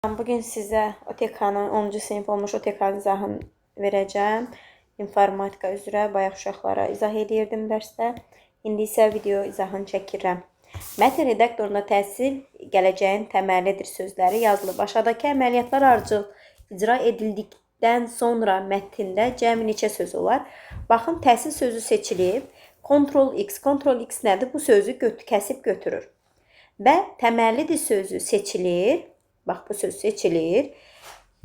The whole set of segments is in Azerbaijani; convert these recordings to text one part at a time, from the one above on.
Bugün sizə OTK-nın 10-cu sinif olmuş OTK-nın izahını verəcəm. İnformatika üzrə bayaq uşaqlara izah eləyirdim dərsdə. İndi isə video izahını çəkirəm. Mətn redaktorunda təhsil gələcəyin təməlidir sözləri yazılıb. Aşağıdakı əməliyyatlar ardıcıl icra edildikdən sonra mətndə cəmi neçə söz olar? Baxın, təhsil sözü seçilib. Ctrl X, Ctrl X nədir? Bu sözü kəsib götürür. Və təməlidir sözü seçilir. Bax, bu söz seçilir.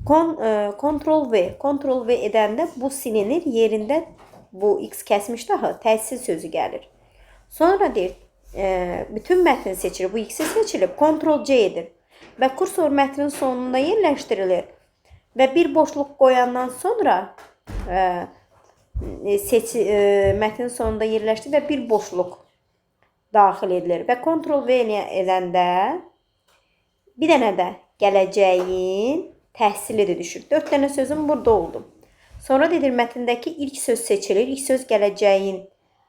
Ctrl V, Ctrl V edəndə bu silinir. Yerində bu X kəsmişdi axı, təhsil sözü gəlir. Sonra deyir, bütün mətni seçilir. Bu X-i seçilib, Ctrl C edir. Və kursor mətnin sonunda yerləşdirilir. Və bir boşluq qoyandan sonra mətnin sonunda yerləşdirilir və bir boşluq daxil edilir. Və Ctrl V edəndə bir dənə də gələcəyin təhsili də düşür. 4 dənə sözüm burada oldu. Sonra dedir, mətndəki ilk söz seçilir. İlk söz gələcəyin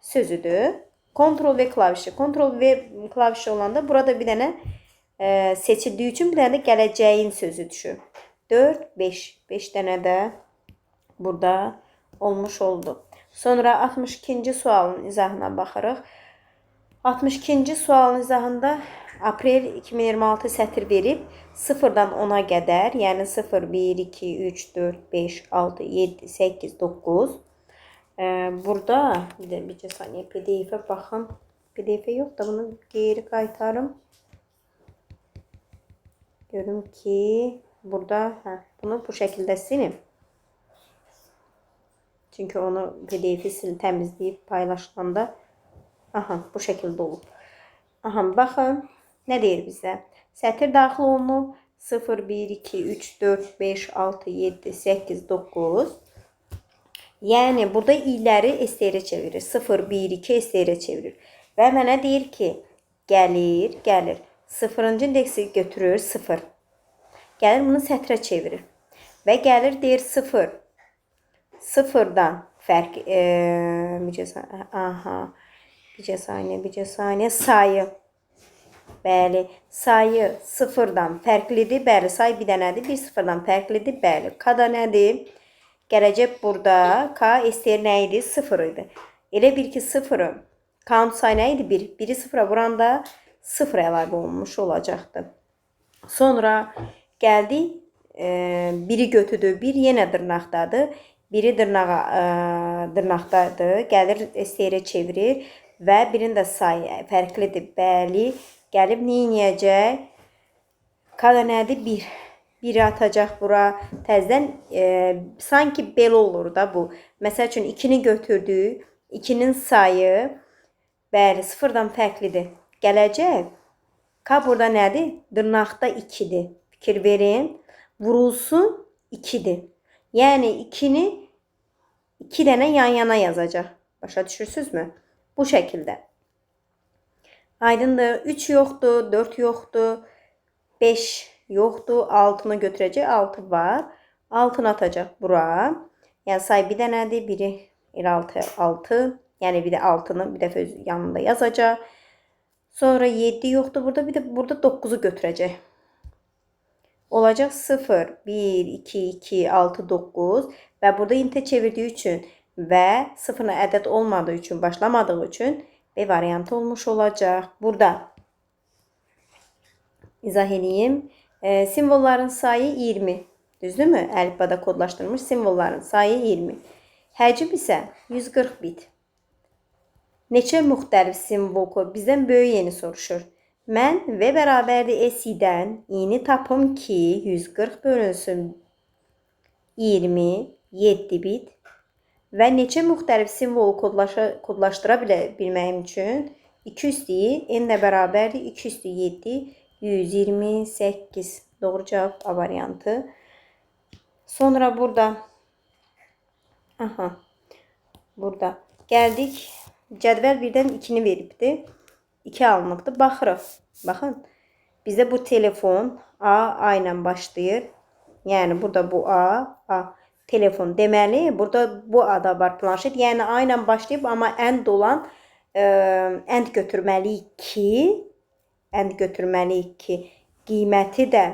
sözüdür. Ctrl V klavişi. Ctrl V klavişi olanda burada bir dənə seçildiyi üçün bir dənə də gələcəyin sözü düşür. 4, 5. 5 dənə də burada olmuş oldu. Sonra 62-ci sualın izahına baxırıq. 62-ci sualın izahında aprel 2026 sətir verib 0-dan 10-a qədər, yəni 0, 1, 2, 3, 4, 5, 6, 7, 8, 9. Burada bir də bircə saniyə PDF-ə baxın. PDF yox da bunu geri qaytarım. Görüm ki, burada bunu bu şəkildə silim. Çünki onu PDF-i sil, təmizləyib paylaşanda aha, bu şəkildə olub. Aha, baxın, nə deyir bizə? Sətir daxil olunub. 0, 1, 2, 3, 4, 5, 6, 7, 8, 9. Yəni, burada i'ləri STR çevirir. 0, 1, 2 STR çevirir. Və mənə deyir ki, gəlir, gəlir. 0-cı indeksi götürür, 0. Gəlir, bunu sətrə çevirir. Və gəlir, deyir 0. 0-dan fərq, aha, bircə saniyə, bircə saniyə, sayı. Bəli, sayı 0-dan fərqlidir. Bəli, say bir dənədir. Bir 0-dan fərqlidir. Bəli, K da nədir? Gələcək burada. K STR nə idi? 0 idi. Elə bil ki, 0-ı. Count say nə idi? 1. 1-i 0-a vuranda 0 əlavə olunmuş olacaqdı. Sonra gəldik. 1-i götürdü. 1 yenə dırnaqdadır. 1-i dırnaqdadır. Gəlir STR çevirir və birinin də sayı fərqlidir. Bəli. Gəlib nə eləyəcək? K da nədir? 1. 1-i atacaq bura. Təzədən sanki belə olur da bu. Məsəl üçün 2-ni götürdü. 2-nin sayı bəli 0-dan fərqlidir. Gələcək. K burada nədir? Dırnaqda 2-dir. Fikir verin. Vurulsun 2-dir. Yəni 2-ni 2 dənə yan yana yazacaq. Başa düşürsünüzmü? Bu şəkildə. Aydındır. 3 yoxdur, 4 yoxdur, 5 yoxdur. 6-nı götürəcək. 6 var. 6-nı atacaq bura. Yəni say bir dənədir. 1-i elə 6, 6. Yəni bir də 6-nı bir dəfə öz yanında yazacaq. Sonra 7 yoxdur burada. Bir də burada 9-u götürəcək. Olacaq 0, 1, 2, 2, 6, 9 və burada intə çevirdiyi üçün və 0-la ədəd olmadığı üçün, başlamadığı üçün B variantı olmuş olacaq. Burada izah edeyim. Simvolların sayı 20. Düzdürmü? Əlifbada kodlaşdırılmış simvolların sayı 20. Həcm isə 140 bit. Neçə müxtəlif simvol kod? Bizdən böyük yeni soruşur. Mən V bərabərdir S-dən i-ni tapım ki, 140 bölünsün 27 bit. Və neçə müxtəlif simvolu kodlaşdıra bilməyim üçün 2 üstü i, n də bərabərdir 2 üstü 7, 128. Doğru cavab A variantı. Sonra burada, aha, burada gəldik. Cədvəl birdən 2-ni veribdir. 2 alınıbdır. Baxırıq. Baxın. Bizdə bu telefon A ilə başlayır. Yəni burada bu A, A. Telefon. Deməli, burada bu ada var planşet. Yəni A ilə başlayıb, amma ənd olan ənd götürməliyik ki, qiyməti də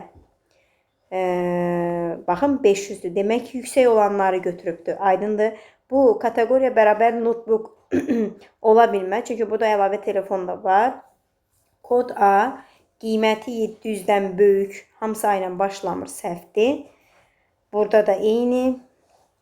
Baxın 500-dür. Demək ki, yüksək olanları götürübdür. Aydındır. Bu kateqoriya bərabər notebook ola bilməz. Çünki burada əlavə telefon da var. Kod A qiyməti 700-dən böyük. Hamısı A ilə başlamır, səhvdir. Burada da eyni.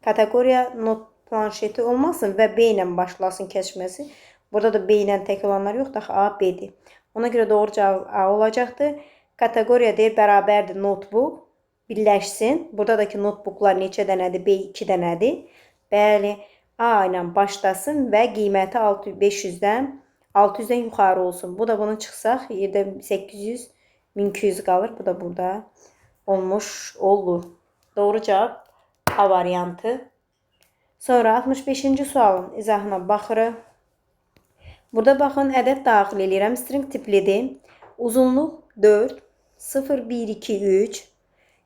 Kateqoriya not planşeti olmasın və B ilə başlasın kəsməsi. Burada da B ilə tək olanlar yoxdur. Axı A, B-dir. Ona görə doğru cavab A olacaqdır. Kateqoriya deyir bərabərdir notebook. Birləşsin. Burada da ki notebooklar neçə dənədir? B 2 dənədir. Bəli, A ilə başlasın və qiyməti 500-dən 600-dən yuxarı olsun. Bu da bunu çıxsaq yerdə 800, 1200 qalır. Bu da burada olmuş olur. Doğru cavab A variantı. Sonra 65-ci sualın izahına baxırıq. Burada baxın, ədəd daxil eləyirəm. String tiplidir. Uzunluq 4, 0, 1, 2, 3.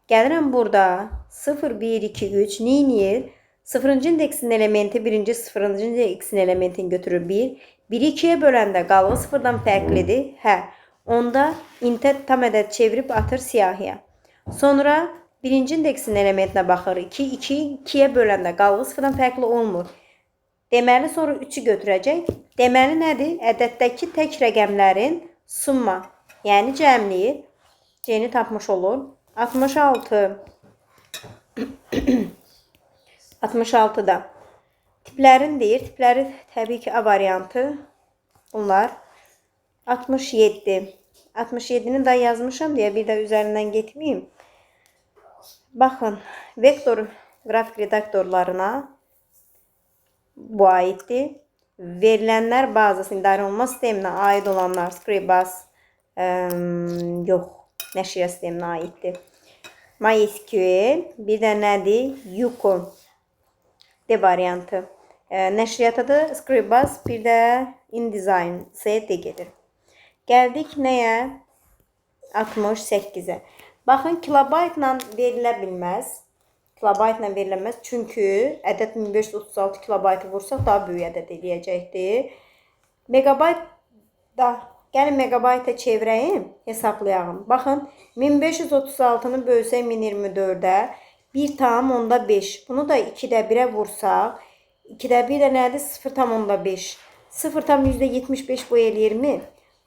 Gəlirəm burada 0, 1, 2, 3. Neyniyir? 0-cı indeksin elementi 1-ci, 0-cı indeksin elementini götürür 1. 1-i 2-yə böləndə qalığı 0-dan fərqlidir. Hə. Onda intə tam ədəd çevirib atır siyahıya. Sonra 1-ci indeksin elementinə baxır. 2, 2, 2-yə böləndə qalığı 0-dan fərqli olmur. Deməli, sonra 3-ü götürəcək. Deməli, nədir? Ədəddəki tək rəqəmlərin summa, yəni cəmliyir. C-ni tapmış olur. 66. 66-da tiplərin deyir. Tipləri təbii ki, A variantı. Bunlar. 67. 67-ni da yazmışam deyə bir də üzərindən getməyim. Baxın, vektor qrafik redaktorlarına bu aiddir. Verilənlər bazasının idarə olunma sisteminə aid olanlar Scribus yox, nəşriyyat sisteminə aiddir. MySQL, bir də nədir? Yuko D variantı. Nəşriyyata da Scribus, bir də InDesign C D gedir. Gəldik nəyə? 68-ə. Baxın, kilobaytla verilə bilməz. Kilobaytla veriləməz. Çünki ədəd 1536 kilobaytı vursaq daha böyük ədəd eləyəcəkdir. Megabayt da, gəlin megabayta çevirəyim, hesablayalım. Baxın, 1536-nı bölsək 1024-ə 1,5. Bunu da 2-də 1-ə vursaq, 2-də 1 də nədir? 0,5. 0,75 bu eləyirmi?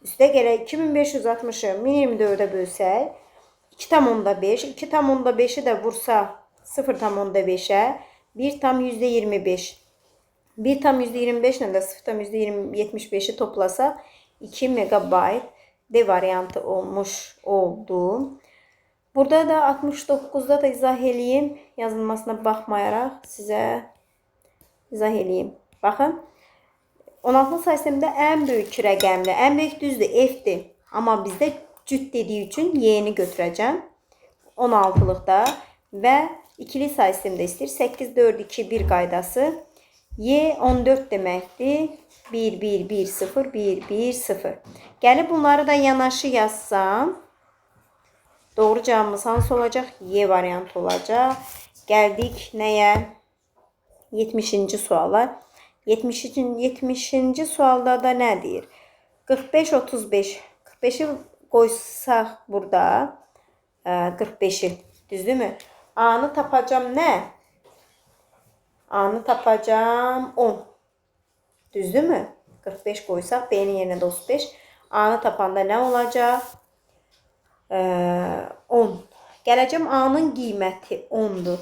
Üstə gələk 2560-ı 1024-ə bölsək, 2,5. 2,5-i də vursaq 0,5-ə 1,25. 1,25 ilə də 0,75-i toplasaq 2 megabayt D variantı olmuş oldu. Burada da 69-da da izah eləyim. Yazılmasına baxmayaraq sizə izah eləyim. Baxın, 16 say sistemində ən böyük rəqəmli, ən böyük düzdür, F-dir. Amma bizdə cüt dediyi üçün Y-ni götürəcəm. 16-lıqda və ikili say sistemdə istəyir. 8, 4, 2, 1 qaydası. Y 14 deməkdir. 1, 1, 1, 0, 1, 1, 0. Gəlib bunları da yanaşı yazsam, doğru cavabımız hansı olacaq? Y variantı olacaq. Gəldik nəyə? 70-ci suala. 70-ci sualda da nə deyir? 45, 35. 45-i qoysaq burada, 45-i, düzdürmü? A-nı tapacam nə? A-nı tapacam 10. Düzdürmü? 45 qoysaq, B-nin yerinə də 35. A-nı tapanda nə olacaq? 10. Gələcəm A-nın qiyməti 10-dur.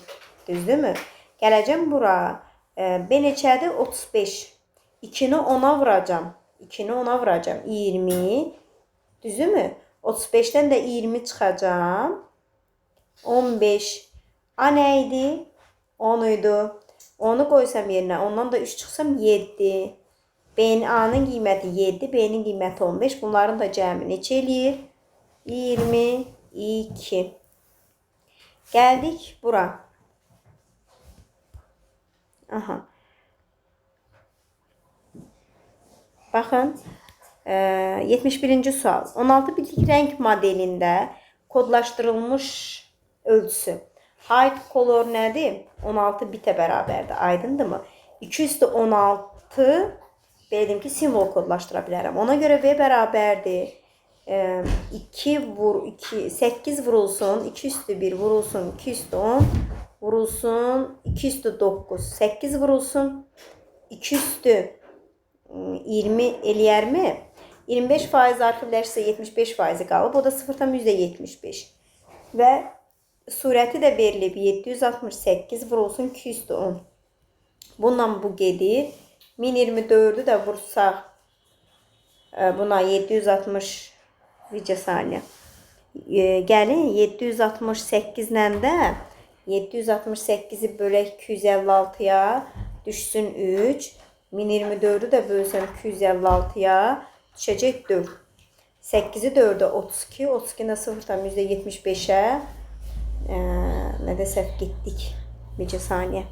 Düzdürmü? Gələcəm bura. B neçədir? 35. 2-ni 10-a vuracam. 2-ni 10-a vuracam. 20. Düzdürmü? 35-dən də 20 çıxacam. 15. A nə idi? 10 idi. 10-u qoysam yerinə, ondan da 3 çıxsam 7. A-nın qiyməti 7, B-nin qiyməti 15. Bunların da cəmi neçə eləyir? 22. Gəldik bura. Aha. Baxın, 71-ci sual. 16 bitlik rəng modelində kodlaşdırılmış ölçüsü. Height color nədir? 16 bitə bərabərdir. Aydındırmı? 216, belə deyim ki, simvol kodlaşdıra bilərəm. Ona görə V bərabərdir. 2 vur 2, 8 vurulsun, 2 üstü 1 vurulsun, 2 üstü 10 vurulsun, 2 üstü 9, 8 vurulsun, 2 üstü 20 eləyərmi? 25% arxivləşsə 75% qalıb. O da 0,75. Və surəti də verilib 768 vurulsun 2 üstü 10. Bununla bu gedir. 1024-ü də vursaq buna 760 vicə saniyə. Gəlin 768 ilə də 768-i bölək 256-ya düşsün 3. 1024-ü də bölsəm 256-ya düşəcək 4. 8-i 4-ə 32, 32-ni də 0,75-ə nə də səhv getdik. Necə saniyə.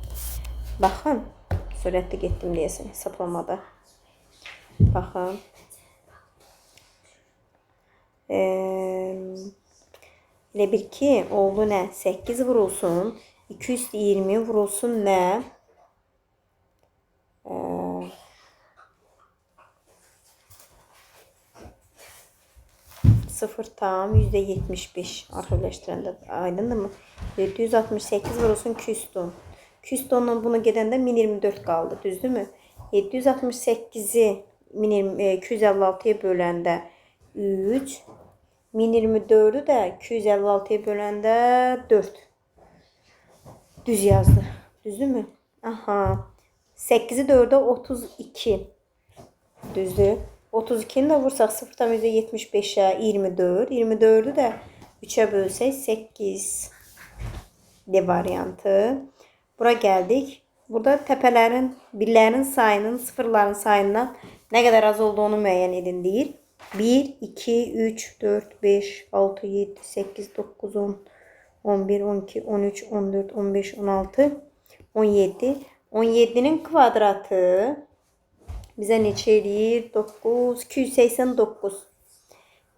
Baxın, sürətli getdim deyəsən hesablamada. Baxın. Elə bil ki, oldu nə? 8 vurulsun, 220 vurulsun nə? 0,75 arxivləşdirəndə aydındırmı? 768 vurulsun 210. 210-dan bunu gedəndə 1024 qaldı, düzdürmü? 768-i 256-ya böləndə 3, 1024-ü də 256-ya böləndə 4. Düz yazdı. Düzdürmü? Aha. 8-i 4-ə 32. Düzdür. 32-ni də vursaq 0,75-ə 24. 24-ü də 3-ə bölsək 8 D variantı. Bura gəldik. Burada təpələrin, birlərin sayının sıfırların sayından nə qədər az olduğunu müəyyən edin deyir. 1, 2, 3, 4, 5, 6, 7, 8, 9, 10, 11, 12, 13, 14, 15, 16, 17. 17-nin kvadratı bizə neçə eləyir? 9, 289.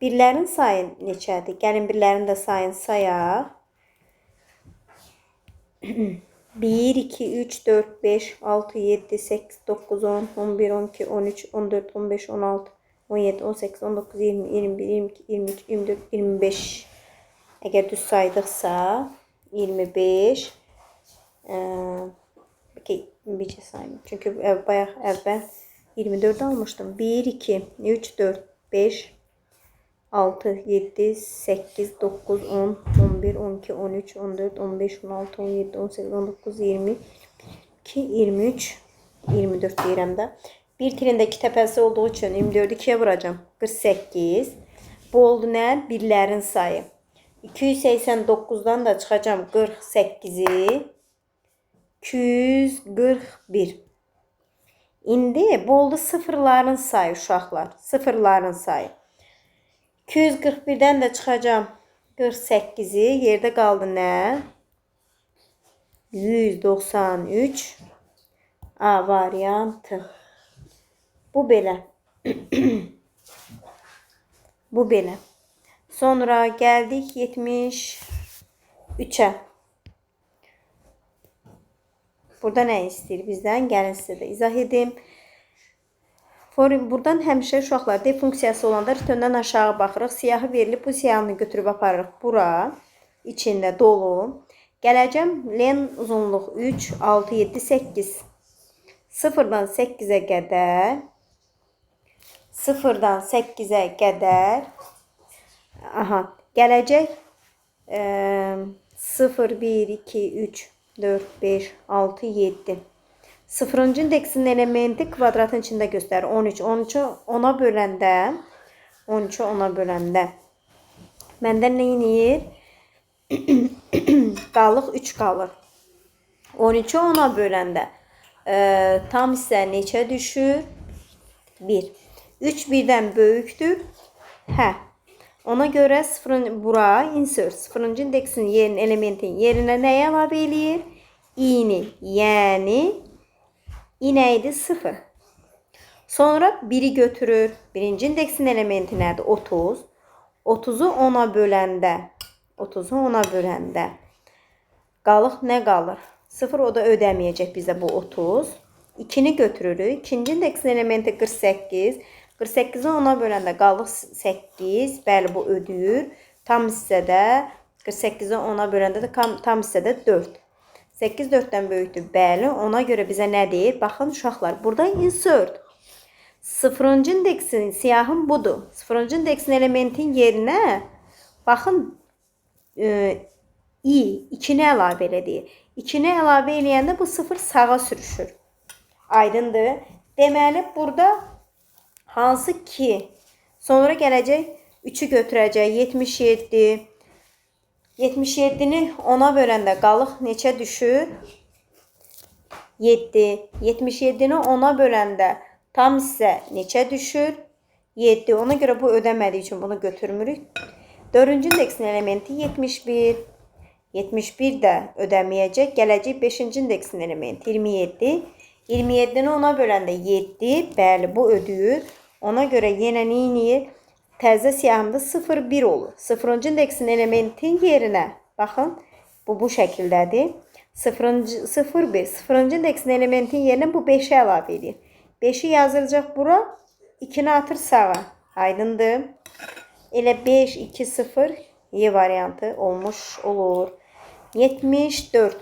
Birlərin sayı neçədir? Gəlin birlərin də sayını sayaq. 1, 2, 3, 4, 5, 6, 7, 8, 9, 10, 11, 12, 13, 14, 15, 16, 17, 18, 19, 20, 21, 22, 23, 24, 25. Əgər düz saydıqsa 25. Bircə sayım. Çünki bayaq əvvəl 24 almışdım. 1, 2, 3, 4, 5, 6, 7, 8, 9, 10, 11, 12, 13, 14, 15, 16, 17, 18, 19, 20, 2, 23, 24 deyirəm də. Bir tilində 2 təpəsi olduğu üçün 24-ü 2-yə vuracağam. 48. Bu oldu nə? Birlərin sayı. 289-dan da çıxacağam 48-i. 241. İndi bu oldu sıfırların sayı uşaqlar. Sıfırların sayı. 241-dən də çıxacağam 48-i. Yerdə qaldı nə? 193 A variantı. Bu belə. Bu belə. Sonra gəldik 73-ə. Burada nə istəyir bizdən? Gəlin sizə də izah edim. Buradan həmişə uşaqlar D funksiyası olanda return-dən aşağı baxırıq. Siyahı verilib. Bu siyahını götürüb aparırıq bura. İçində dolu. Gələcəm len uzunluq 3, 6, 7, 8. 0-dan 8-ə qədər. 0-dan 8-ə qədər. Aha. Gələcək 0, 1, 2, 3, 4, 5, 6, 7. Sıfırıncı indeksin elementi kvadratın içində göstərir. 13. 13-ü 10-a böləndə 13-ü 10-a böləndə məndən nə eləyir? Qalıq 3 qalır. 13-ü 10-a böləndə tam hissə neçə düşür? 1. 3 birdən böyükdür. Hə. Ona görə sıfırın, bura insert sıfırıncı indeksin yerin, elementin yerinə nəyi əlavə eləyir? İni. Yəni i nə idi? 0. Sonra 1-i götürür. Birinci indeksin elementi nədir? 30. 30-u 10-a böləndə 30-u 10-a böləndə qalıq nə qalır? 0 o da ödəməyəcək bizə bu 30. 2-ni götürürük. İkinci indeksin elementi 48. 48-i 10-a böləndə qalıq 8. Bəli, bu ödəyir. Tam hissədə 48-i 10-a böləndə də tam hissədə 4. 8 4-dən böyükdür. Bəli, ona görə bizə nə deyir? Baxın uşaqlar, burada insert. 0-cı indeksin siyahım budur. 0-cı indeksin elementin yerinə baxın i 2-ni əlavə elədir. 2-ni əlavə eləyəndə bu 0 sağa sürüşür. Aydındır. Deməli, burada hansı ki sonra gələcək 3-ü götürəcək 77. 77-ni 10-a böləndə qalıq neçə düşür? 7. 77-ni 10-a böləndə tam hissə neçə düşür? 7. Ona görə bu ödəmədiyi üçün bunu götürmürük. 4-cü indeksin elementi 71. 71 də ödəməyəcək. Gələcək 5-ci indeksin elementi 27. 27-ni 10-a böləndə 7. Bəli, bu ödəyir. Ona görə yenə nə eləyir? Təzə siyahımda 0, 1 olur. 0-cı indeksin elementin yerinə, baxın, bu şəkildədir. 0, 0, 1. 0-cı indeksin elementin yerinə bu 5-i əlavə edir. 5-i yazılacaq bura, 2-ni atır sağa. Aydındır. Elə 5, 2, 0 Y variantı olmuş olur. 74.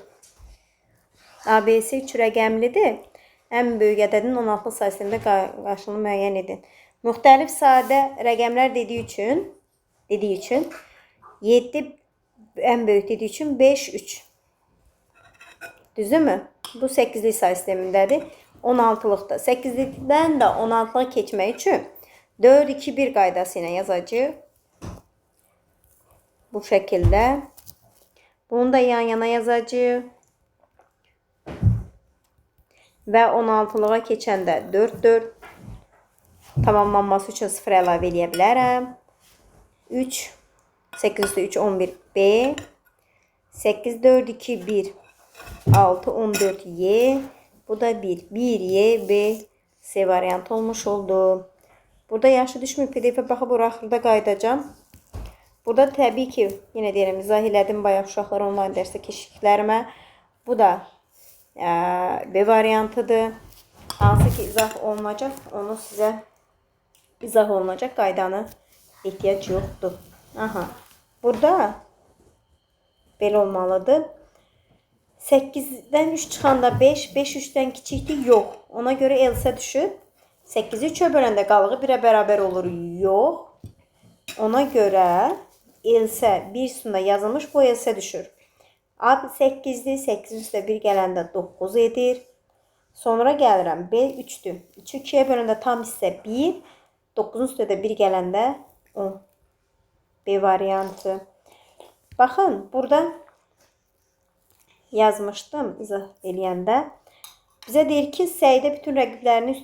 ABC 3 rəqəmlidir. Ən böyük ədədin 16 say sistemində qarşılığını müəyyən edin. Müxtəlif sadə rəqəmlər dediyi üçün 7 ən böyük dediyi üçün 5, 3. Düzdürmü? Bu 8-lik say sistemindədir. 16-lıqda. 8-likdən də 16-lığa keçmək üçün 4, 2, 1 qaydası ilə yazacağıq. Bu şəkildə. Bunu da yan yana yazacağıq. Və 16-lığa keçəndə 4, 4. Tamamlanması üçün 0 əlavə eləyə bilərəm. 3, 8 üstə 3, 11, B. 8, 4, 2, 1, 6, 14, Y. Bu da 1. 1, Y, B, C variantı olmuş oldu. Burada yaşı düşmür. PDF-ə baxıb ora axırda qayıdacağam. Burada təbii ki, yenə deyirəm, izah elədim bayaq uşaqlar onlayn dərsdə keçdiklərimə. Bu da B variantıdır. Hansı ki izah olunacaq, onu sizə izah olunacaq qaydanı ehtiyac yoxdur. Aha. Burada belə olmalıdır. 8-dən 3 çıxanda 5, 5 3-dən kiçikdir, yox. Ona görə else düşür. 8-i 3-ə böləndə qalığı 1-ə bərabər olur, yox. Ona görə else bir üstündə yazılmış bu else düşür. A 8-dir, 8-in üstə 1 gələndə 9 edir. Sonra gəlirəm, B 3-dür. 3-ü 2-yə böləndə tam hissə 1, 9-un üstə də 1 gələndə 10. B variantı. Baxın, burada yazmışdım izah eləyəndə. Bizə deyir ki, Səidə bütün rəqiblərini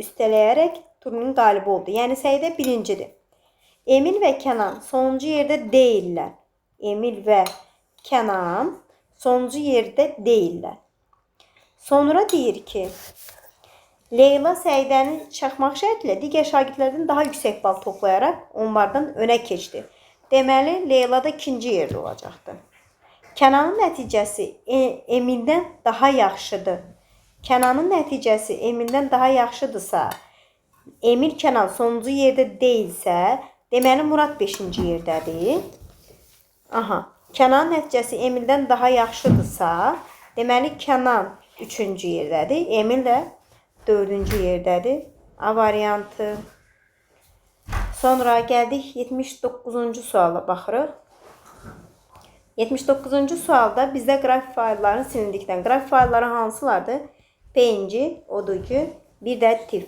üstələyərək turnirin qalibi oldu. Yəni Səidə birincidir. Emil və Kənan sonuncu yerdə deyillər. Emil və Kənan sonuncu yerdə deyillər. Sonra deyir ki, Leyla Səidəni çaxmaq şərti ilə digər şagirdlərdən daha yüksək bal toplayaraq onlardan önə keçdi. Deməli, Leyla da ikinci yerdə olacaqdır. Kənanın nəticəsi Emildən daha yaxşıdır. Kənanın nəticəsi Emildən daha yaxşıdırsa, Emil Kənan sonuncu yerdə deyilsə, deməli Murad 5-ci yerdədir. Aha, Kənanın nəticəsi Emildən daha yaxşıdırsa, deməli Kənan 3-cü yerdədir, Emil də 4-cü yerdədir. A variantı. Sonra gəldik 79-cu suala baxırıq. 79-cu sualda bizdə qrafik faylların silindikdən. Qrafik faylları hansılardır? PNG, ODG, bir də TIFF.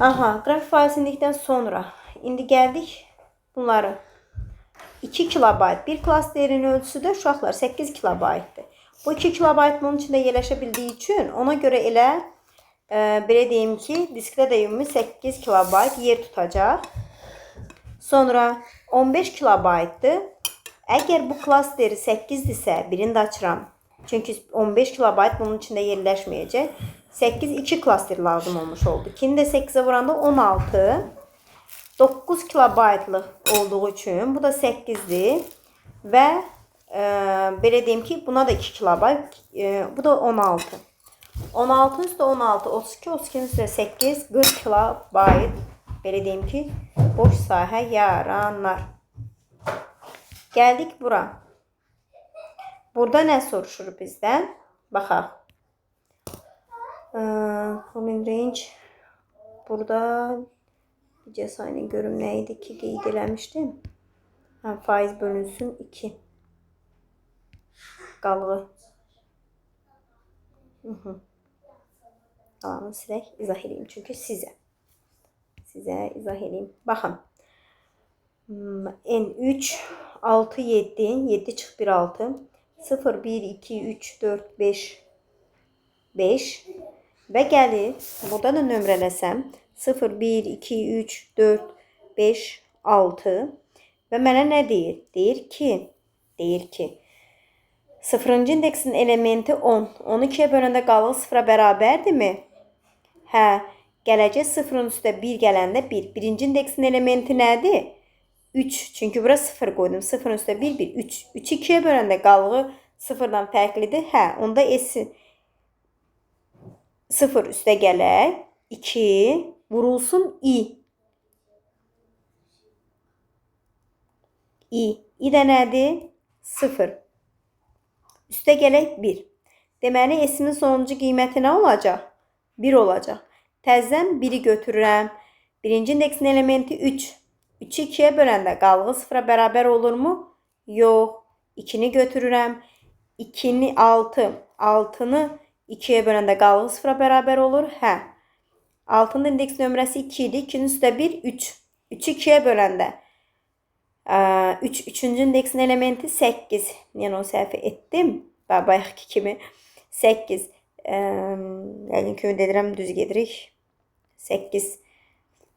Aha, qrafik fayl silindikdən sonra indi gəldik bunları. 2 kilobayt bir klasterin ölçüsü də uşaqlar 8 kilobaytdır. Bu 2 kilobayt bunun içində yerləşə bildiyi üçün ona görə elə belə deyim ki, diskdə də ümumi 8 kilobayt yer tutacaq. Sonra 15 kilobaytdır. Əgər bu klasteri 8-dirsə, birini də açıram. Çünki 15 kilobayt bunun içində yerləşməyəcək. 8, 2 klaster lazım olmuş oldu. 2-ni də 8-ə vuranda 16. 9 kilobaytlıq olduğu üçün bu da 8-dir. Və belə deyim ki, buna da 2 kilobayt, bu da 16. 16 üstə 16, 32, 32-nin üstə 8, 40 kilobayt, belə deyim ki, boş sahə yaranar. Gəldik bura. Burada nə soruşur bizdən? Baxaq. Common range. Burada bircə saniyə görüm nə idi ki, qeyd eləmişdim. Hə, faiz bölünsün 2. Qalığı. Qalanı silək, izah edeyim. Çünki sizə. Sizə izah edeyim. Baxın. N3, 6, 7, 7 çıx 1, 6, 0, 1, 2, 3, 4, 5, 5 və gəlir. Burada da nömrələsəm 0, 1, 2, 3, 4, 5, 6 və mənə nə deyir? Deyir ki, 0-cı indeksin elementi 10. 10-u 2-yə böləndə qalığı 0-a bərabərdirmi? Hə, gələcək 0-ın üstə 1 gələndə 1. Birinci indeksin elementi nədir? 3. Çünki bura 0 qoydum. 0-ın üstə 1, 1, 3. 3-ü 2-yə böləndə qalığı 0-dan fərqlidir. Hə, onda S 0 üstə gələk. 2 vurulsun I. I. I də nədir? 0. Üstə gələk 1. Deməli, S-imin sonuncu qiyməti nə olacaq? 1 olacaq. Təzədən 1-i götürürəm. Birinci indeksin elementi 3. 3-ü 2-yə böləndə qalığı 0-a bərabər olurmu? Yox. 2-ni götürürəm. 2-ni 6. 6-nı 2-yə böləndə qalığı 0-a bərabər olur? Hə. 6-nın indeks nömrəsi 2 idi. 2-nin üstə 1, 3. 3-ü 2-yə böləndə 3. Üçüncü indeksin elementi 8. Yəni, o səhvi etdim. Bayaqki kimi 8. Yəqin ki, ümid edirəm, düz gedirik. 8.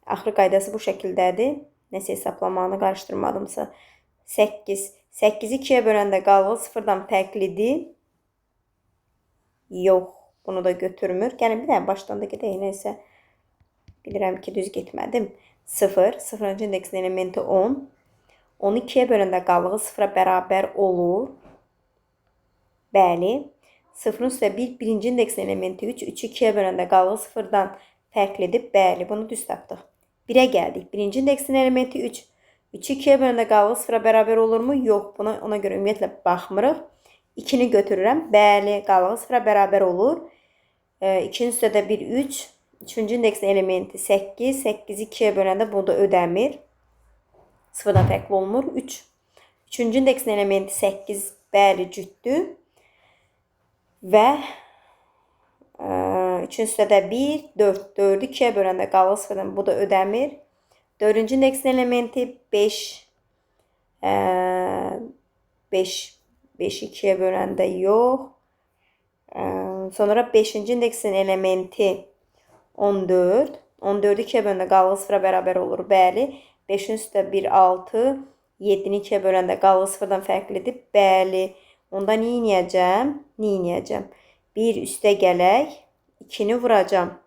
Axırı qaydası bu şəkildədir. Nəsə hesablamanı qarışdırmadımsa. 8. 8-i 2-yə böləndə qalığı 0-dan fərqlidir. Yox. Bunu da götürmür. Gəlin, bir dənə başdan da gedək. Nəysə, bilirəm ki, düz getmədim. 0. 0-cı indeksin elementi 10. 10-u 2-yə böləndə qalığı 0-a bərabər olur. Bəli. 0-ın üstə 1, birinci indeksin elementi 3. 3-ü 2-yə böləndə qalığı 0-dan fərqlidir. Bəli, bunu düz tapdıq. 1-ə gəldik. Birinci indeksin elementi 3. 3-ü 2-yə böləndə qalığı 0-a bərabər olurmu? Yox. Buna ona görə ümumiyyətlə baxmırıq. 2-ni götürürəm. Bəli, qalığı 0-a bərabər olur. 2-nin üstə də 1, 3. Üçüncü indeksin elementi 8. 8-i 2-yə böləndə bu da ödəmir. 0-dan fərqli olmur. 3. Üçüncü indeksin elementi 8. Bəli, cütdür. Və 3-ün üstə də 1, 4. 4-ü 2-yə böləndə qalığı 0-dan bu da ödəmir. Dördüncü indeksin elementi 5. 5. 5-i 2-yə böləndə yox. Sonra 5-ci indeksin elementi 14. 14-ü 2-yə böləndə qalığı 0-a bərabər olur. Bəli. 5-in üstə 1, 6. 7-ni 2-yə böləndə qalığı 0-dan fərqlidir. Bəli. Onda nə eləyəcəm? Nə eləyəcəm? 1 üstə gələk. 2-ni vuracam.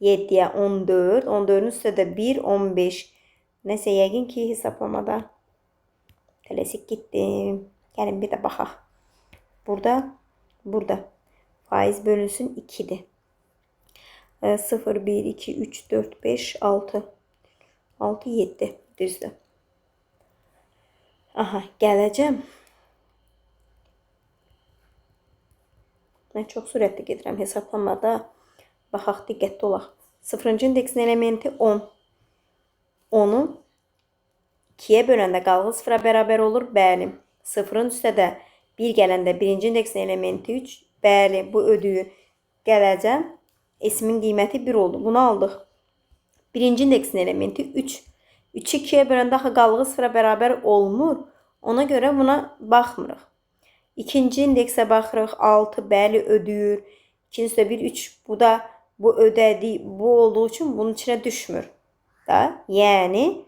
7-yə 14. 14-ün üstə də 1, 15. Nəsə, yəqin ki, hesablamada tələsik getdim. Gəlin, bir də baxaq. Burada faiz bölünsün 2-dir. 0, 1, 2, 3, 4, 5, 6. 6, 7. Düzdür. Aha, gələcəm. Mən çox sürətli gedirəm hesablamada. Baxaq, diqqətli olaq. 0-cı indeksin elementi 10. 10-u 2-yə böləndə qalığı 0-a bərabər olur. Bəli. 0-ın üstə də 1 gələndə birinci indeksin elementi 3. Bəli, bu ödüyür. Gələcəm. S-imin qiyməti 1 oldu. Bunu aldıq. Birinci indeksin elementi 3. 3-ü 2-yə böləndə axı qalığı 0-a bərabər olmur. Ona görə buna baxmırıq. İkinci indeksə baxırıq. 6, bəli, ödüyür. 2-nin üstə 1, 3. Bu da bu ödədi, bu olduğu üçün bunun içinə düşmür. Da? Yəni,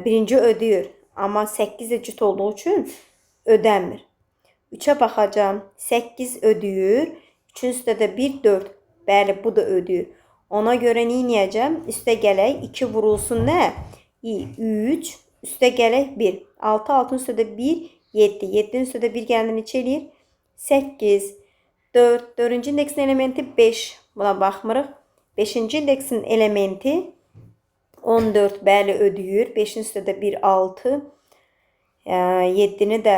birinci ödüyür. Amma 8 də cüt olduğu üçün ödəmir. 3-ə baxacağam. 8 ödüyür. 3-ün üstə də 1, 4. Bəli, bu da ödüyür. Ona görə nə eləyəcəm? Üstə gələk. 2 vurulsun nə? 3. Üstə gələk 1. 6, 6-nın üstə də 1, 7. 7-nin üstə də 1 gələndə neçə eləyir? 8. 4. 4-cü indeksin elementi 5. Buna baxmırıq. 5-ci indeksin elementi 14. Bəli, ödəyir. 5-in üstə də 1, 6. 7-ni də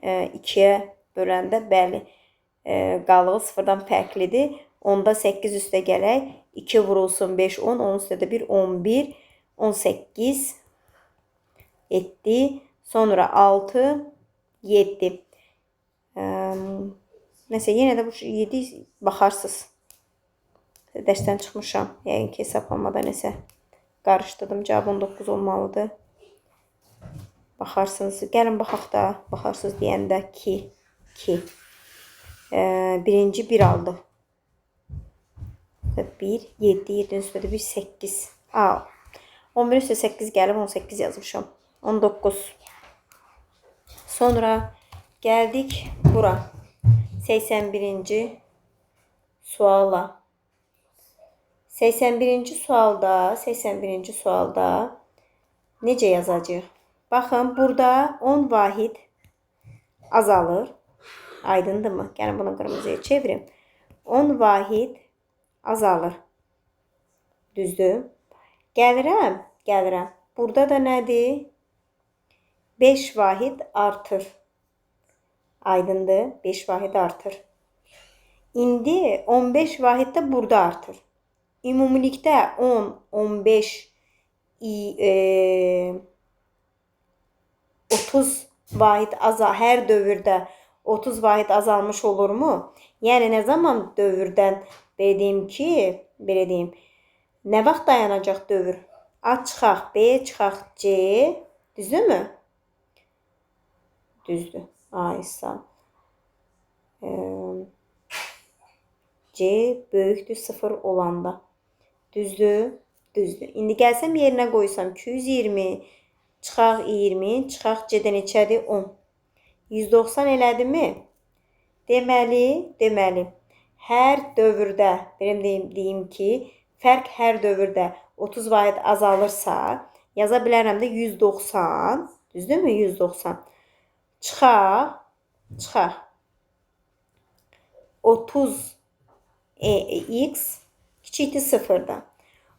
2-yə böləndə, bəli, qalığı sıfırdan fərqlidir. Onda 8 üstə gələk. 2 vurulsun 5, 10. 10 üstə də 1, 11. 18 etdi. Sonra 6, 7. Nəsə, yenə də bu 7 baxarsınız. Dərsdən çıxmışam. Yəqin ki, hesablamada nəsə qarışdırdım. Cavab 19 olmalıdır. Baxarsınız. Gəlin baxaq da. Baxarsınız deyəndə ki, 2. Birinci 1 aldı. 1, 7, 7-nin üstə də 1, 8. 11 üstə 8 gəlib, 18 yazmışam. 19. Sonra gəldik bura. 81-ci suala. 81-ci sualda, 81-ci sualda necə yazacağıq? Baxın, burada 10 vahid azalır. Aydındırmı? Gəlin bunu qırmızıya çevirim. 10 vahid azalır. Düzdür? Gəlirəm, gəlirəm. Burada da nədir? 5 vahid artır. Aydındır? 5 vahid artır. İndi 15 vahid də burada artır. Ümumilikdə 10, 15, 30 vahid hər dövrdə 30 vahid azalmış olurmu? Yəni nə zaman dövrdən belə deyim ki, belə deyim, nə vaxt dayanacaq dövr? A çıxaq B, çıxaq C, düzdürmü? Düzdür. A isə C böyükdür 0 olanda. Düzdür? Düzdür. İndi gəlsəm yerinə qoysam 220, çıxaq 20, çıxaq C-də neçədir? 10. 190 elədimi? Deməli, hər dövrdə, belə deyim ki, fərq hər dövrdə 30 vahid azalırsa, yaza bilərəm də 190, düzdürmü? 190. Çıxaq. 30 x kiçikdir 0-dan.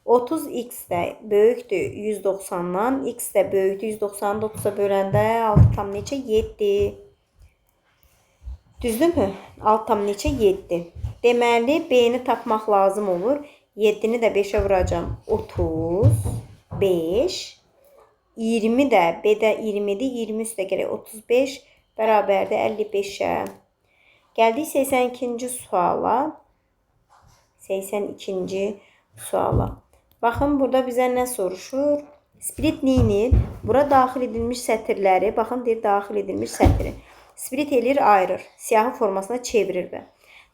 30x də böyükdür 190-dan, x də böyükdür 190-ı da 30-a böləndə 6 tam neçə? 7. Düzdürmü? 6 tam neçə? 7. Deməli, B-ni tapmaq lazım olur. 7-ni də 5-ə vuracam. 35. 20 də, B-də 20-dir. 20 üstə gələk 35 bərabərdir 55-ə. Gəldik 82-ci suala. 82-ci suala. Baxın, burada bizə nə soruşur? Split neyinir? Bura daxil edilmiş sətirləri, baxın, deyir, daxil edilmiş sətiri. Split eləyir, ayırır. Siyahı formasına çevirir və.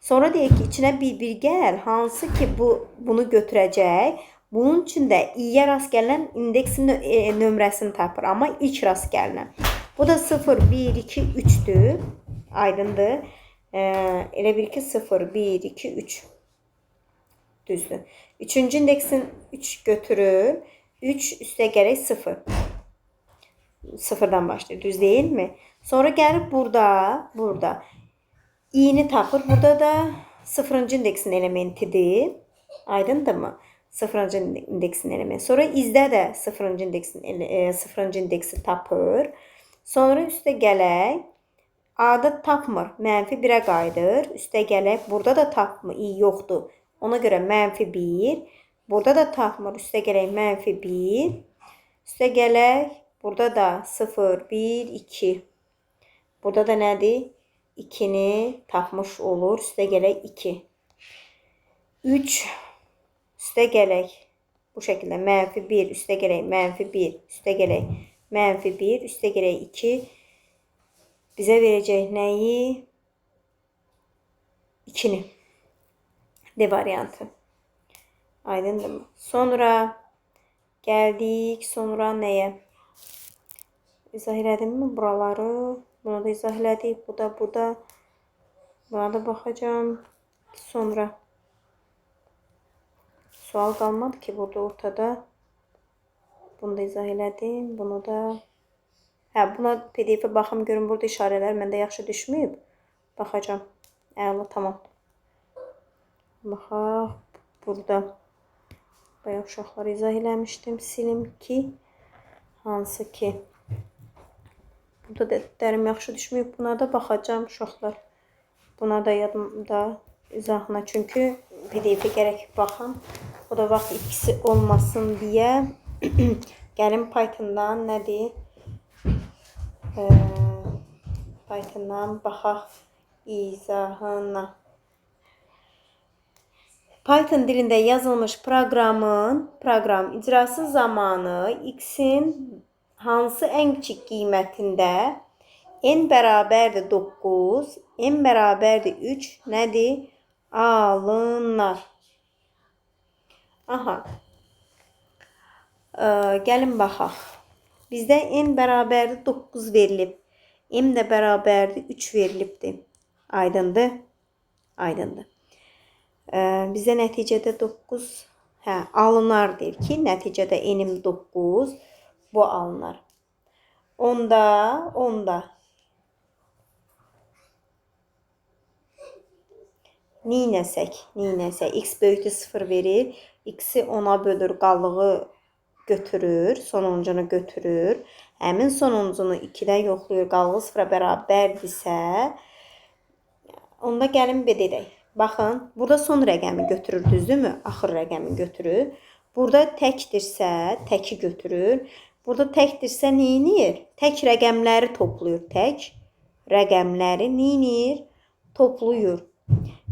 Sonra deyir ki, içinə bir-bir gəl, hansı ki bunu götürəcək. Bunun üçün də i-yə rast gələn indeksin nömrəsini tapır. Amma ilk rast gəlinən. Bu da 0, 1, 2, 3-dür. Aydındır. Elə bil ki, 0, 1, 2, 3. Düzdür. Üçüncü indeksin 3 götürür. 3 üstə gələk 0. 0-dan başlayır. Düz deyilmi? Sonra gəlib burada i-ni tapır. Burada da 0-cı indeksin elementidir. Aydındırmı? 0-cı indeksin elementi. Sonra izdə də 0-cı indeksin 0-cı indeksi tapır. Sonra üstə gələk. A-da tapmır. Mənfi 1-ə qayıdır. Üstə gələk. Burada da tapmır. İ yoxdur. Ona görə mənfi 1. Burada da tapmır. Üstə gələk mənfi 1. Üstə gələk. Burada da 0, 1, 2. Burada da nədir? 2-ni tapmış olur. Üstə gələk 2. 3. Üstə gələk. Bu şəkildə mənfi 1. Üstə gələk mənfi 1. Üstə gələk mənfi 1. Üstə gələk 2. Bizə verəcək nəyi? 2-ni. D variantı. Aydındırmı? Sonra gəldik. Sonra nəyə? İzah elədimmi buraları? Bunu da izah elədik. Bu da, bu da. Buna da baxacağım. Sonra sual qalmadı ki burada ortada. Bunu da izah elədim. Bunu da. Hə, buna PDF-ə baxım görüm. Burada işarələr məndə yaxşı düşməyib. Baxacağam. Əla, tamam. Baxaq, burada bayaq uşaqları izah eləmişdim. Silim ki, hansı ki, burada da dərim yaxşı düşməyib. Buna da baxacağam uşaqlar. Buna da yadımda izahına. Çünki PDF-ə gərək baxam. O da vaxt itkisi olmasın deyə. Gəlin Python'dan nədir? Python'dan baxaq izahına. Python dilində yazılmış proqram icrası zamanı x-in hansı ən kiçik qiymətində n bərabərdir 9, n bərabərdir 3 nədir? Alınar. Aha. Gəlin baxaq. Bizdə n bərabərdir 9 verilib. M də bərabərdir 3 verilibdir. Aydındır? Aydındır. Bizə nəticədə 9, alınar deyir ki, nəticədə n-im 9, bu alınar. Onda neynəsək, x böyükdür 0 verir, x-i 10-a bölür, qalığı götürür, sonuncunu götürür. Həmin sonuncunu 2-dən yoxlayır, qalığı 0-a bərabərdirsə, onda gəlin belə edək. Baxın, burada son rəqəmi götürür, düzdürmü? Axır rəqəmi götürür. Burada təkdirsə, təki götürür. Burada təkdirsə, neynir? Tək rəqəmləri toplayır. Tək rəqəmləri neynir? Toplayır.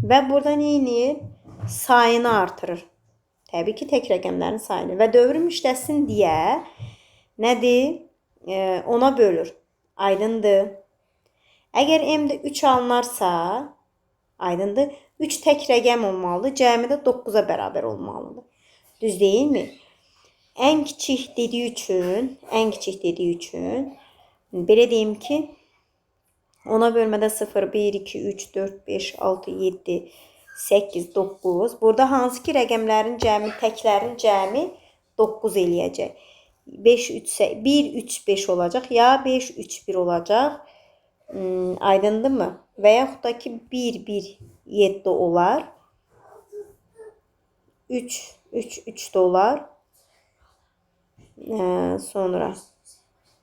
Və burada neynir? Sayını artırır. Təbii ki, tək rəqəmlərin sayını. Və dövrüm işləsin deyə nədir? Ona bölür. Aydındır. Əgər m-də 3 alınarsa, aydındır. 3 tək rəqəm olmalıdır. Cəmi də 9-a bərabər olmalıdır. Düz deyilmi? Ən kiçik dediyi üçün, belə deyim ki, ona bölmədə 0, 1, 2, 3, 4, 5, 6, 7, 8, 9. Burada hansı ki rəqəmlərin cəmi, təklərin cəmi 9 eləyəcək. 5, 3, 1, 3, 5 olacaq. Ya 5, 3, 1 olacaq. Aydındırmı? Və yaxud da ki 1, 1, 7 olar. 3, 3, 3 də olar. Sonra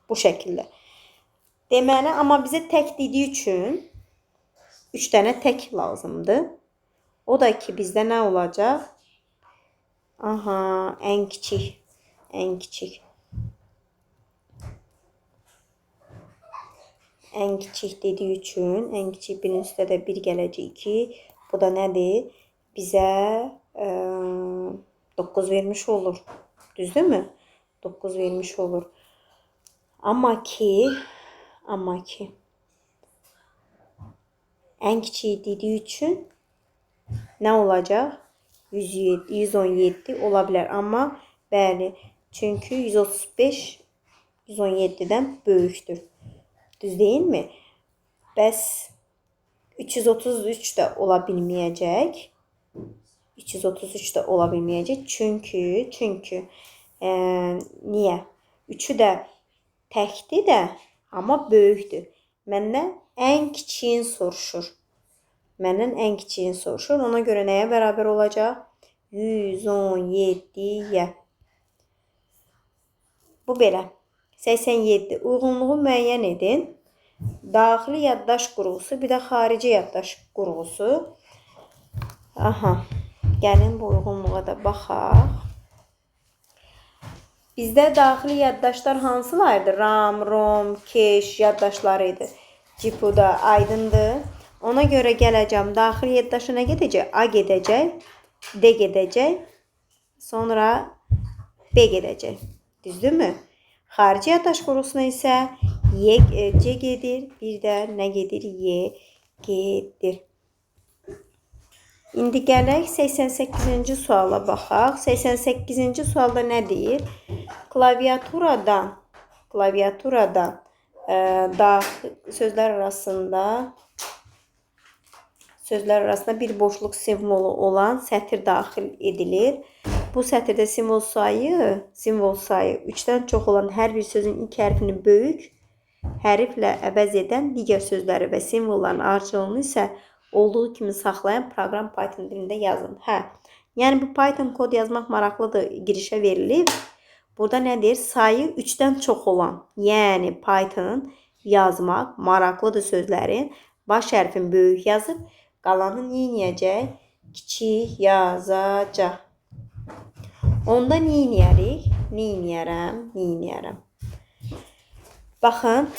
bu şəkildə. Deməli, amma bizə tək dediyi üçün 3 dənə tək lazımdır. O da ki, bizdə nə olacaq? Aha, ən kiçik. Ən kiçik. Ən kiçik dediyi üçün, ən kiçik birinin üstə də 1 gələcək 2. Bu da nədir? Bizə 9 vermiş olur. Düzdürmü? 9 vermiş olur. Amma ki, ən kiçiyi dediyi üçün nə olacaq? 117 ola bilər. Amma bəli, çünki 135 117-dən böyükdür. Düz deyilmi? Bəs 333 də ola bilməyəcək. 333 də ola bilməyəcək. Çünki niyə? 3-ü də təkdir də, amma böyükdür. Məndən ən kiçiyin soruşur. Məndən ən kiçiyin soruşur. Ona görə nəyə bərabər olacaq? 117-yə. Bu belə. 87. Uyğunluğu müəyyən edin. Daxili yaddaş qurğusu, bir də xarici yaddaş qurğusu. Aha. Gəlin bu uyğunluğa da baxaq. Bizdə daxili yaddaşlar hansılardı? RAM, ROM, cache yaddaşları idi. GPU-da aydındır. Ona görə gələcəm. Daxili yaddaşa nə gedəcək? A gedəcək, D gedəcək, sonra B gedəcək. Düzdürmü? Xarici yaddaş qurğusuna isə C gedir, bir də nə gedir? Y gedir. İndi gələk 88-ci suala baxaq. 88-ci sualda nə deyir? Klaviaturadan daxil sözlər arasında bir boşluq simvolu olan sətir daxil edilir. Bu sətirdə simvol sayı 3-dən çox olan hər bir sözün ilk hərfini böyük hərflə əvəz edən digər sözləri və simvolların ardıcıllığını isə Olduğu kimi saxlayan proqram Python dilində yazın. Hə. Yəni bu Python kod yazmaq maraqlıdır, girişə verilib. Burada nə deyir? Sayı 3-dən çox olan, yəni Python yazmaq maraqlıdır sözlərin baş hərfini böyük yazıb, qalanı nə eləyəcək? Kiçik yazacaq. Onda nə eləyərik? Nə eləyərəm? Nə eləyərəm? Baxın,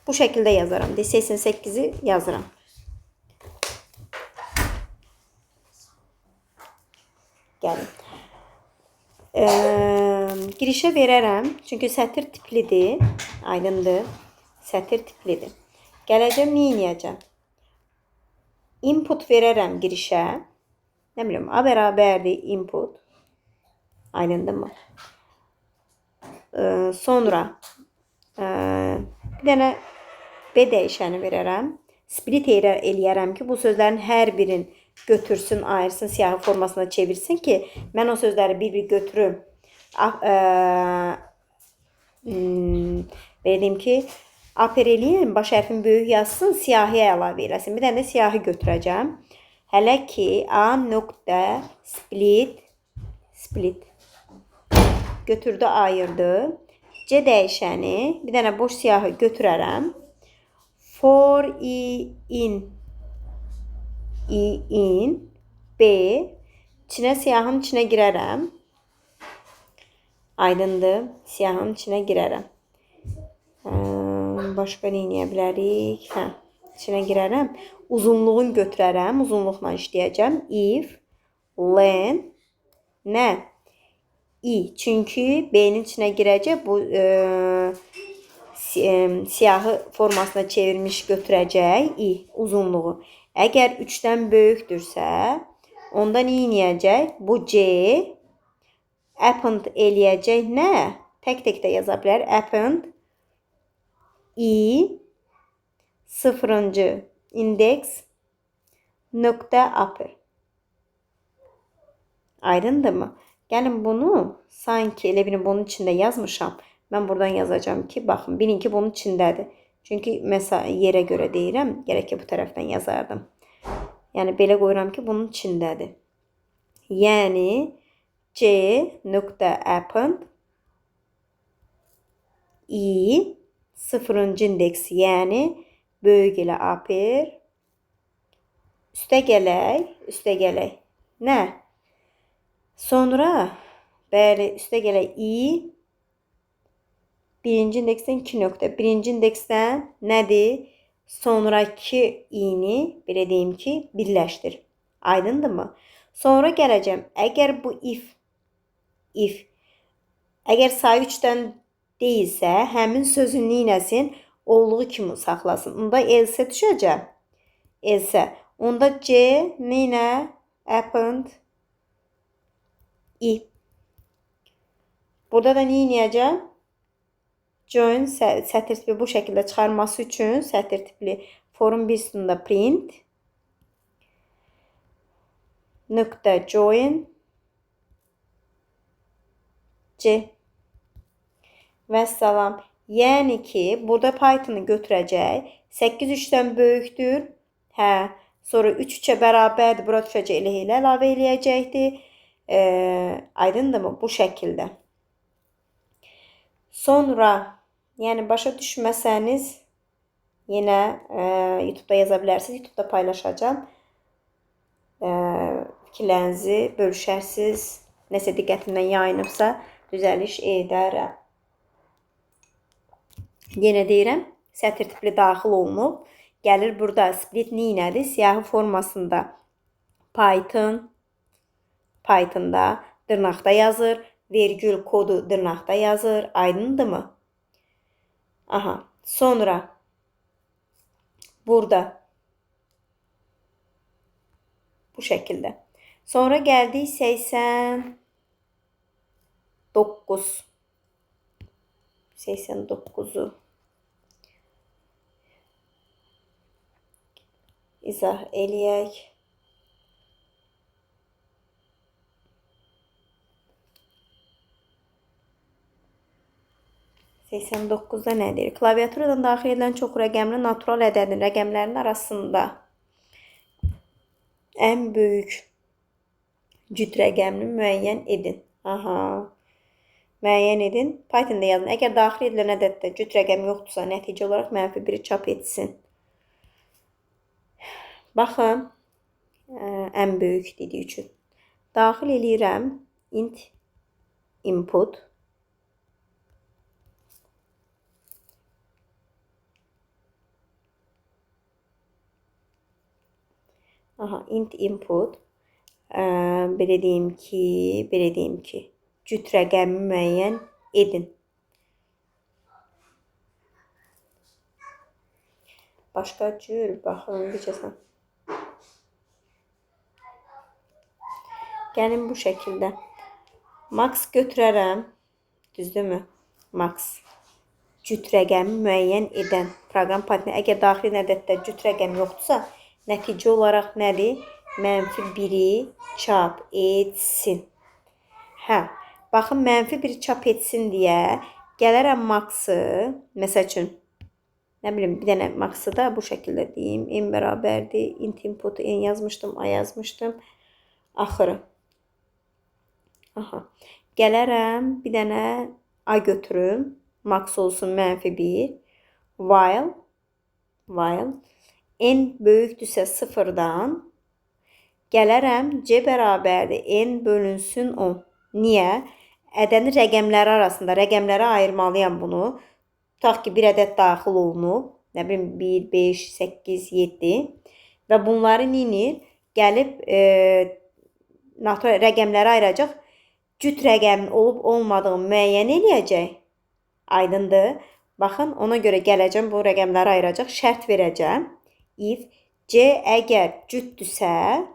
bu şəkildə yazaram. 88-i yazıram. Gəlin. Girişə verərəm. Çünki sətir tiplidir. Aydındır. Sətir tiplidir. Gələcəm, nə eləyəcəm? Input verərəm girişə. Nə bilim, A bərabərdir input. Aydındırmı? Sonra bir dənə B dəyişəni verərəm. Split eləyərəm ki, bu sözlərin hər birini götürsün, ayırsın, siyahı formasına çevirsin ki, mən o sözləri bir-bir götürüm. Belə deyim ki, upper eləyim, baş hərfini böyük yazsın, siyahıya əlavə eləsin. Bir dənə də siyahı götürəcəm. Hələ ki, A nöqtə split, split götürdü, ayırdı. C dəyişəni, bir dənə boş siyahı götürərəm. For i in, i in, B, içinə siyahının içinə girərəm. Aydındır, siyahının içinə girərəm. Başqa nə eləyə bilərik? Hə, içinə girərəm. Uzunluğunu götürərəm, uzunluqla işləyəcəm. If, len, nə? I. Çünki B-nin içinə girəcək, bu siyahı formasına çevirmiş götürəcək I uzunluğu. Əgər 3-dən böyükdürsə, onda nə eləyəcək? Bu C append eləyəcək nə? Tək-tək də yaza bilər. Append I 0-cı indeks nöqtə upper. Aydındırmı? Gəlin bunu sanki elə bilin bunun içində yazmışam. Mən buradan yazacağam ki, baxın, bilin ki, bunun içindədir. Çünki məsələn yerə görə deyirəm, gərək ki, bu tərəfdən yazardım. Yəni belə qoyuram ki, bunun içindədir. Yəni C nöqtə append I 0-cı indeks, yəni böyük ilə upper üstə gələk, üstə gələk. Nə? Sonra bəli, üstə gələk I birinci indeksdən 2 nöqtə. Birinci indeksdən nədir? Sonrakı i-ni belə deyim ki, birləşdir. Aydındırmı? Sonra gələcəm. Əgər bu if, əgər sayı 3-dən deyilsə, həmin sözün neynəsin? Olduğu kimi saxlasın. Onda else düşəcəm. Else. Onda C neynə? Append I. Burada da neynəyəcəm? Join sətir tipli bu şəkildə çıxarması üçün sətir tipli form bir sütunda print nöqtə join C. Vəssalam. Yəni ki, burada Python-ı götürəcək. 8 3-dən böyükdür. Hə. Sonra 3 3-ə bərabərdir. Bura düşəcək, elə elə əlavə eləyəcəkdir. Aydındırmı? Bu şəkildə. Sonra, yəni başa düşməsəniz yenə YouTube'da yaza bilərsiniz. YouTube'da paylaşacağam. Fikirlərinizi bölüşərsiniz. Nəsə diqqətimdən yayınıbsa düzəliş edərəm. Yenə deyirəm, sətir tipli daxil olunub. Gəlir burada split neynədir? Siyahı formasında Python, Pythonda dırnaqda yazır. Vergül kodu dırnaqda yazır. Aydındırmı? Aha. Sonra burada bu şəkildə. Sonra gəldik 89. 89-u izah eləyək. 89-da nə deyir? Klaviaturadan daxil edilən çox rəqəmli natural ədədin rəqəmlərinin arasında Ən böyük cüt rəqəmini müəyyən edin. Aha. Müəyyən edin. Python-da yazın. Əgər daxil edilən ədəddə cüt rəqəm yoxdursa, nəticə olaraq -1-i çap etsin. Baxın, ən böyük dediyi üçün. Daxil eləyirəm int input. Aha, int input. Belə deyim ki, cüt rəqəmi müəyyən edin. Başqa cür, baxın, necəsən. Gəlin bu şəkildə. Max götürərəm. Düzdürmü? Max. Cüt rəqəmi müəyyən edən proqram Python. Əgər daxil ədəddə cüt rəqəm yoxdursa, nəticə olaraq nədir? -1-i çap etsin. Hə, baxın, -1-i çap etsin deyə gələrəm max-ı, məsəl üçün, nə bilim, bir dənə max-ı da bu şəkildə deyim. N bərabərdir, int input n yazmışdım, a yazmışdım. Axırı. Aha. Gələrəm, bir dənə a götürüm. Max olsun -1. While n böyükdürsə 0-dan gələrəm, c bərabərdir, n bölünsün 10. Niyə? Ədədin rəqəmləri arasında, rəqəmlərə ayırmalıyam bunu. Tutaq ki, bir ədəd daxil olunub. Nə bilim, 1, 5, 8, 7. Və bunları neynir? Gəlib rəqəmlərə ayıracaq. Cüt rəqəmin olub olmadığını müəyyən eləyəcək. Aydındır. Baxın, ona görə gələcəm, bu rəqəmləri ayıracaq. Şərt verəcəm. If c əgər cütdürsə,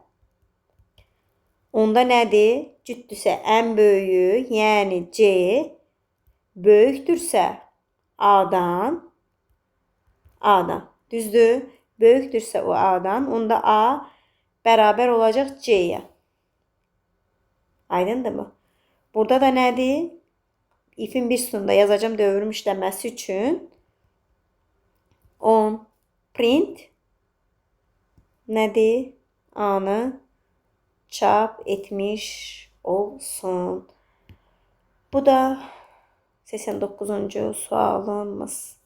onda nədir? Cütdürsə ən böyüyü, yəni c böyükdürsə a-dan, Düzdür? Böyükdürsə o a-dan, onda a bərabər olacaq c-yə. Aydındırmı? Burada da nədir? If-in bir sütununda yazacağım dövrüm işləməsi üçün 10 print nədir? A-nı çap etmiş olsun. Bu da 89-cu sualımız.